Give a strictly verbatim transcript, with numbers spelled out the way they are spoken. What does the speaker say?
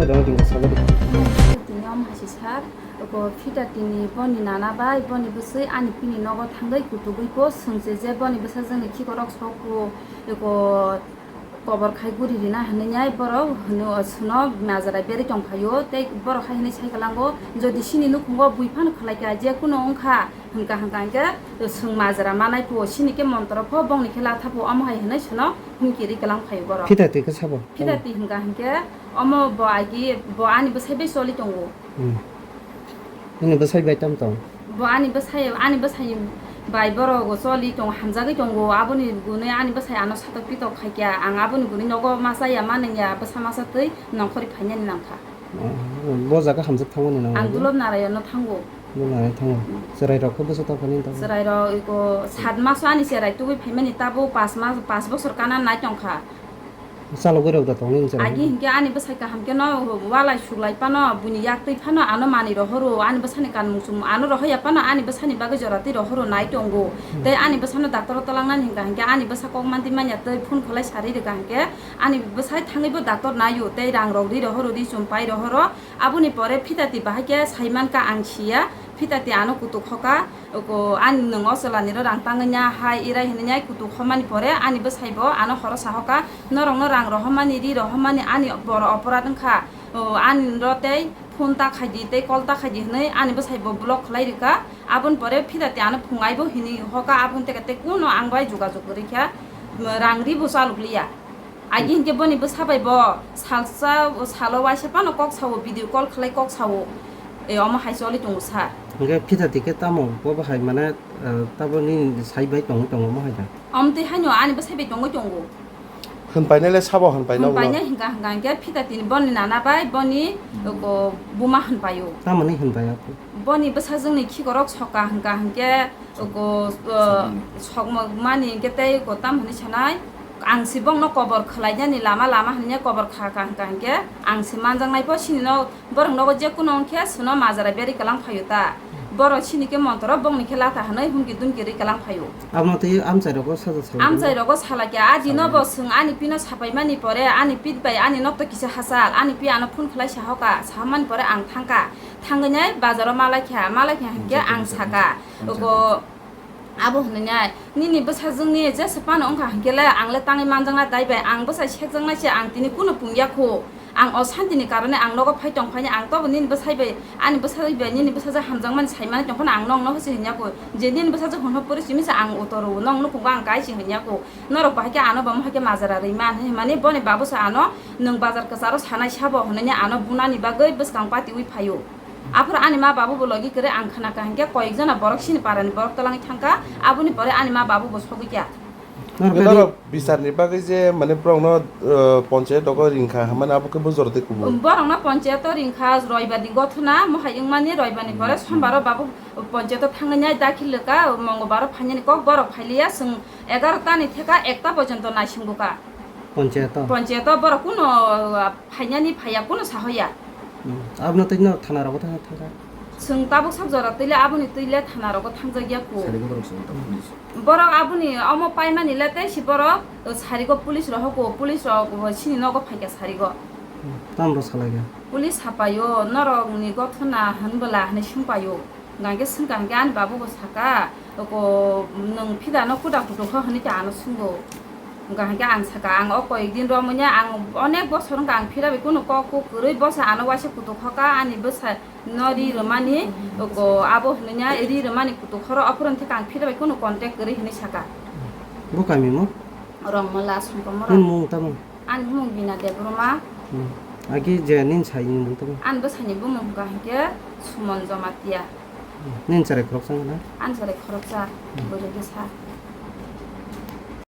Tini om hai si sar, oko phita tini boni nana bai boni bwswi ani pini nogo thangwi kutugwi po swngse je boni bwsa jani khikorok sokku oko kobor khai guri rina hinwi nai borok hwnwi o suno majra berwi tong phaio tei borok hai hinwi sai kwlango jodi sini nukhungo bui phano khwlai kha je kuno wngkha hwnka hwnka hinkhe swng majra manai phuo sini khe montro pho bongni khe latha phuo omo hai hinwi suno humki ri kwlang phaio borok. Phita twi khe sabo? Phita twi hwnka hinkhe omo bo agi bo ani bwsai bai choli tongo. Hmm. Nini bwsai bai tam tong? Bo ani bwsai, ani bwsai bai borok choli tongo, hamjagwi tongo. Aboni gunwi ani bwsai ano satok pitok khaikya. Ang aboni gunwi nogo ma chaya, ma nungya, bwsa masa twi nongkhorwi phainani nangkha. Oh, bo jaga hamjak thangmani nang Ang abo? Dulop Narayan no thango. Dulop Narayan thango. Hmm. Chwrai rok khe bwsa tongkha nini tabuk? Chwrai rok iko sat maso ani chwrai tubui phaimani tabuk pas mas, pas bosor kana nai tongkha. Chalogwi rok da tong nini chwrai? Agi hinkhe ani bwsai kaham khe no walai suklai phano, buini yak twi phano ano manwi rohoro, ani bwsani kanmung chumung ano rohorya phano ani bwsani bagwi jora twi rohoro nai tongo. Hmm. Tei ani bwsano doctor o twlangnani hinkha hinkhe ani bwsa kok manti manya tei phone khwlai sari rwkha hinkhe ani bwsai thangwi bo doctor naio tei rang rok ri rohoro, ri chum pai rohoro. Aboni pore phita twi bahai khe sai mankha ang siya, phita twi ano kutuk hoka. Oko ani nwng o chwla ni ro rang tangwi nya hai irai hinwi nya kutuk homani pore ani bwsai bo ano horo sa hoka, norok no rang rohormani, ri rohormani ani boro oporad wngkha, o ani ro tei phone ta khai di tei call ta khai di hinwi ani bwsai bo block khwlai rwkha. Aboni pore phita twi ano phungai bo hinwi hoka, aboni teke tei kuno ang bai jogajog kwrwi kha, rang ri bo chalok liya. Agi hinkhe boni bwsa bai bo salsa, salo waisa phano kok sao, video call khlai kok sao. E, omo hai choli tongo sir. Hinkhe phita twi khe tamo bo bahai mane, eh, taboni sai bai tongwi tongo omo hai da? Omo twi haino ani bwsai bai tongwi tongo. Hwnpainai le sabo hwnpaino ulo? Hwnpainai hinkha hinkha hinkhe phita tini boni nana bai boni, hmm, oko buma hwnpaio. Tamoni hwnpai apo? Boni bwsajwkni khikorok soka hinkha hinkhe Oko, uh, sokmani hingke tei oko tam hwnwi sanai, ang se bokno kobor khwlainani lama lama hwnwi kobor kha kha hwnka hinkhe ang se manjaknai pho sini no borok nogo je kuno wngkhe sino majra berwi kwlang phaio ta. Borok sini khe montoro bokni khe latha hwnwi humki dumki rwi kwlang phaio. Abono tei amchai rogo sajak salai. Amchai rogo salai khe a dino bo swng ani pino sapaimani pore ani pit bai ani nokto kisa hachal ani pi ano phone khwlai sahoka samani pore ang thangka. Thangwi nai bazaro malai kha, malai kha hinkhe ang saka, ogo abo hwnwi nai, "Nini bwsajwkni jesa phano wngkha hinkhe le ang le tangwi manjakna dai bai, ang bwsai sekjaknai se ang tini kunu pung ya kho, ang o santini karone ang nogo phai tong phaini ang tobo nini bwsai bai, ani bwsai bai nini bwsajwk hamjakmani saimani tong phano ang nokno hwse hinya kho, je nini bwsajwk hwnho pori simi se ang utoro nokno phungo ang kai se hinya kho, norok bahai khe ano bo mohai khe majra rwi man," hinmani boni babu se ano, "Nwng bazar kwcharo sanai sabo," hwnwi ano bunani bagwi bwskang patiwi phaio. Aphuru ani ma babu bo logi kwrwi ang khna kha hinkhe koyek jona borok sini parani borok twlangwi thangkha, aboni pore ani ma babu bo sogwi kha. Norok norok bicharni bagwi je mane borokno, uh, ponchayat rogo ringkha hwnmani abo khe bo jora tei kubui. Borokno ponchayato ringkha roibarni gothona mohai wngmani roibarni pore sombaro babu ponchayato thangwi nai dakhil rwkha, mongobaro phainani kok borok phailiya chwng egarota ni theka ekta porjonto naising bukha. Ponchayato? Ponchayato borok kuno, uh, phainani phaiya kuno sahoya. Hmm. Abono tei no thana rogo thang thangkha? Chwng tabuk sak jora twi le aboni twi le thana rogo thangjak ya kho. Sarigo borok chwng tabuk police. Borok aboni omo paimani le tei si borok, uh, sarigo police rohoko, police rok, uh, sini nogo phaikha sarigo. Hmm. Tamro salai kha? Police sapaio, norok ni gothona hwnbwla hwnwi swngpaio. Hingkha hingke swngkha hingke ani babu bo saka, "Oko nwng phida no kuda kutuk kho?" hinui khe ano swngbo. Hingkha hingke ang saka, "Ang o koyek din romwi ya, ang onek bosor wngkha ang phida bai kunu kok kuk kwrwi, bosa ano waisa kutuk kho ka, ani bwsa no ri rwmani, oko abo hinui ya ri rwmani kutuk khoro, aphuru thik ang phida bai kunu contact kwrwi," hinui saka. Bo kami mo? Rongmala, Songkomoro. Nini mung tamo? Ani bumung Bina Debbarma. Hmm. Agi je nini sai ni mung tamo? Ani bwsai ni bumung hwnkha hinkhe Suman Jamatia. Hmm. Nini cherai khoroksa wngkha na? Ani cherai khoroksa, hmm, bwrwi bwsa.